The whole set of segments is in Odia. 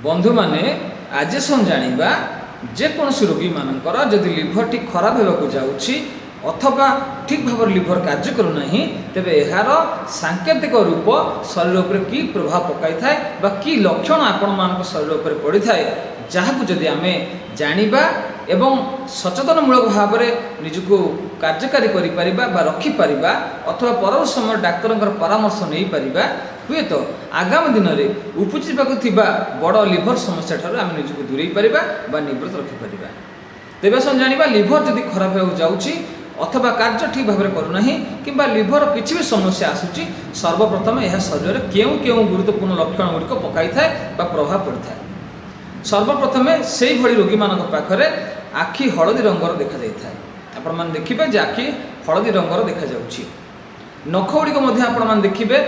ବନ୍ଧୁମାନେ, ଆଜି ଆସନ୍ତୁ ଜାଣିବା, ଯେକୌଣସି ରୋଗୀମାନଙ୍କର ଯଦି ଲିଭରଟି ଖରାପ ହେବାକୁ ଯାଉଛି ଅଥବା ଠିକ୍ ଭାବରେ ଲିଭର କାର୍ଯ୍ୟ କରୁନାହିଁ, ତେବେ ଏହାର ସାଙ୍କେତିକ ରୂପ ଶରୀର ଉପରେ କି ପ୍ରଭାବ ପକାଇଥାଏ ବା କି ଲକ୍ଷଣ ଆପଣମାନଙ୍କ ଶରୀର ଉପରେ ପଡ଼ିଥାଏ, ଯାହାକୁ ଯଦି ଆମେ ଜାଣିବା ଏବଂ ସଚେତନମୂଳକ ଭାବରେ ନିଜକୁ କାର୍ଯ୍ୟକାରୀ କରିପାରିବା ବା ରଖିପାରିବା ଅଥବା ପରବର୍ତ୍ତୀ ସମୟରେ ଡାକ୍ତରଙ୍କର ପରାମର୍ଶ ନେଇପାରିବା, ହୁଏତ ଆଗାମୀ ଦିନରେ ଉପୁଜିବାକୁ ଥିବା ବଡ଼ ଲିଭର ସମସ୍ୟା ଠାରୁ ଆମେ ନିଜକୁ ଦୂରେଇ ପାରିବା ବା ନିବୃତ୍ତ ରଖିପାରିବା। ତେବେ ଆସନ୍ତୁ ଜାଣିବା, ଲିଭର ଯଦି ଖରାପ ହେବାକୁ ଯାଉଛି ଅଥବା କାର୍ଯ୍ୟ ଠିକ୍ ଭାବରେ କରୁନାହିଁ କିମ୍ବା ଲିଭର କିଛି ବି ସମସ୍ୟା ଆସୁଛି, ସର୍ବପ୍ରଥମେ ଏହା ଶରୀରରେ କେଉଁ କେଉଁ ଗୁରୁତ୍ୱପୂର୍ଣ୍ଣ ଲକ୍ଷଣ ଗୁଡ଼ିକ ପକାଇଥାଏ ବା ପ୍ରଭାବ ପଡ଼ିଥାଏ। ସର୍ବପ୍ରଥମେ ସେଇଭଳି ରୋଗୀମାନଙ୍କ ପାଖରେ ଆଖି ହଳଦୀ ରଙ୍ଗର ଦେଖାଯାଇଥାଏ। ଆପଣମାନେ ଦେଖିବେ ଯେ ଆଖି ହଳଦୀ ରଙ୍ଗର ଦେଖାଯାଉଛି। ନଖ ଗୁଡ଼ିକ ମଧ୍ୟ ଆପଣମାନେ ଦେଖିବେ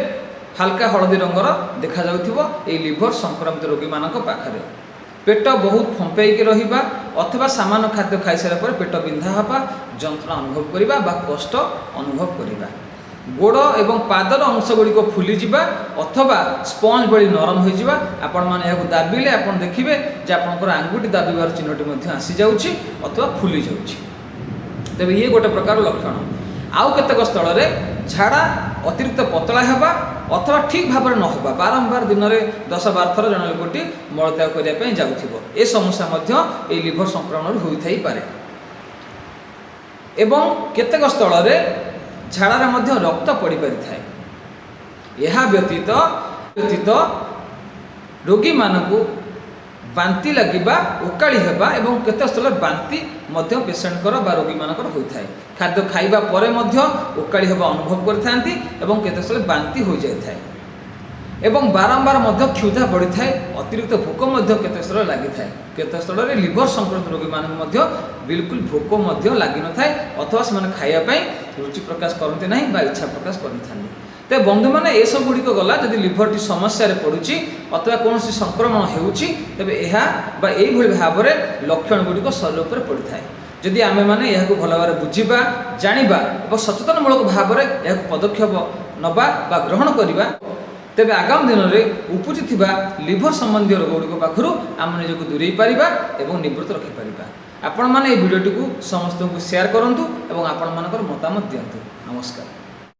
ହାଲକା ହଳଦୀ ରଙ୍ଗର ଦେଖାଯାଉଥିବ ଏଇ ଲିଭର ସଂକ୍ରମିତ ରୋଗୀମାନଙ୍କ ପାଖରେ। ପେଟ ବହୁତ ଫମ୍ପେଇକି ରହିବା ଅଥବା ସାମାନ୍ୟ ଖାଦ୍ୟ ଖାଇସାରିଲା ପରେ ପେଟ ବିନ୍ଧା ହେବା, ଯନ୍ତ୍ରଣା ଅନୁଭବ କରିବା ବା କଷ୍ଟ ଅନୁଭବ କରିବା, ଗୋଡ଼ ଏବଂ ପାଦର ଅଂଶ ଗୁଡ଼ିକ ଫୁଲିଯିବା ଅଥବା ସ୍ପଞ୍ଜ ଭଳି ନରମ ହୋଇଯିବା। ଆପଣମାନେ ଏହାକୁ ଦାବିଲେ ଆପଣ ଦେଖିବେ ଯେ ଆପଣଙ୍କର ଆଙ୍ଗୁଠି ଦାବିବାର ଚିହ୍ନଟି ମଧ୍ୟ ଆସିଯାଉଛି ଅଥବା ଫୁଲି ଯାଉଛି। ତେବେ ଇଏ ଗୋଟେ ପ୍ରକାର ଲକ୍ଷଣ। ଆଉ କେତେକ ସ୍ଥଳରେ ଝାଡ଼ା ଅତିରିକ୍ତ ପତଳା ହେବା ଅଥବା ଠିକ୍ ଭାବରେ ନ ହେବା, ବାରମ୍ବାର ଦିନରେ 10-12 ଥର ଜଣେ ଲୋକଟି ମଳତ୍ୟାଗ କରିବା ପାଇଁ ଯାଉଥିବ, ଏ ସମସ୍ୟା ମଧ୍ୟ ଏଇ ଲିଭର ସଂକ୍ରମଣରୁ ହୋଇଥାଇପାରେ। ଏବଂ କେତେକ ସ୍ଥଳରେ ଝାଡ଼ାରେ ମଧ୍ୟ ରକ୍ତ ପଡ଼ିପାରିଥାଏ। ଏହା ବ୍ୟତୀତ ରୋଗୀମାନଙ୍କୁ ବାନ୍ତି ଲାଗିବା, ଓକାଳି ହେବା ଏବଂ କେତେ ସ୍ଥଳରେ ବାନ୍ତି ମଧ୍ୟ ପେସେଣ୍ଟଙ୍କର ବା ରୋଗୀମାନଙ୍କର ହୋଇଥାଏ। ଖାଦ୍ୟ ଖାଇବା ପରେ ମଧ୍ୟ ଓକାଳି ହେବା ଅନୁଭବ କରିଥାନ୍ତି ଏବଂ କେତେ ସ୍ଥଳରେ ବାନ୍ତି ହୋଇଯାଇଥାଏ ଏବଂ ବାରମ୍ବାର ମଧ୍ୟ କ୍ଷୁଧା ବଢ଼ିଥାଏ, ଅତିରିକ୍ତ ଭୋକ ମଧ୍ୟ କେତେ ସ୍ଥଳରେ ଲାଗିଥାଏ। କେତେ ସ୍ଥଳରେ ଲିଭର ସଂକ୍ରମିତ ରୋଗୀମାନଙ୍କୁ ମଧ୍ୟ ବିଲକୁଲ ଭୋକ ମଧ୍ୟ ଲାଗିନଥାଏ ଅଥବା ସେମାନେ ଖାଇବା ପାଇଁ ରୁଚି ପ୍ରକାଶ କରନ୍ତି ନାହିଁ ବା ଇଚ୍ଛା ପ୍ରକାଶ କରିନଥାନ୍ତି। ତେବେ ବନ୍ଧୁମାନେ, ଏସବୁ ଗୁଡ଼ିକ ଗଲା। ଯଦି ଲିଭରଟି ସମସ୍ୟାରେ ପଡ଼ୁଛି ଅଥବା କୌଣସି ସଂକ୍ରମଣ ହେଉଛି, ତେବେ ଏହା ବା ଏଇଭଳି ଭାବରେ ଲକ୍ଷଣ ଗୁଡ଼ିକ ଶରୀର ଉପରେ ପଡ଼ିଥାଏ। ଯଦି ଆମେମାନେ ଏହାକୁ ଭଲ ଭାବରେ ବୁଝିବା, ଜାଣିବା ଏବଂ ସଚେତନମୂଳକ ଭାବରେ ଏହାକୁ ପଦକ୍ଷେପ ନେବା ବା ଗ୍ରହଣ କରିବା, ତେବେ ଆଗାମୀ ଦିନରେ ଉପୁଜୁଥିବା ଲିଭର ସମ୍ବନ୍ଧୀୟ ରୋଗ ଗୁଡ଼ିକ ପାଖରୁ ଆମେ ନିଜକୁ ଦୂରେଇ ପାରିବା ଏବଂ ନିବୃତ୍ତ ରଖିପାରିବା। ଆପଣମାନେ ଏହି ଭିଡ଼ିଓଟିକୁ ସମସ୍ତଙ୍କୁ ସେୟାର କରନ୍ତୁ ଏବଂ ଆପଣମାନଙ୍କର ମତାମତ ଦିଅନ୍ତୁ। ନମସ୍କାର।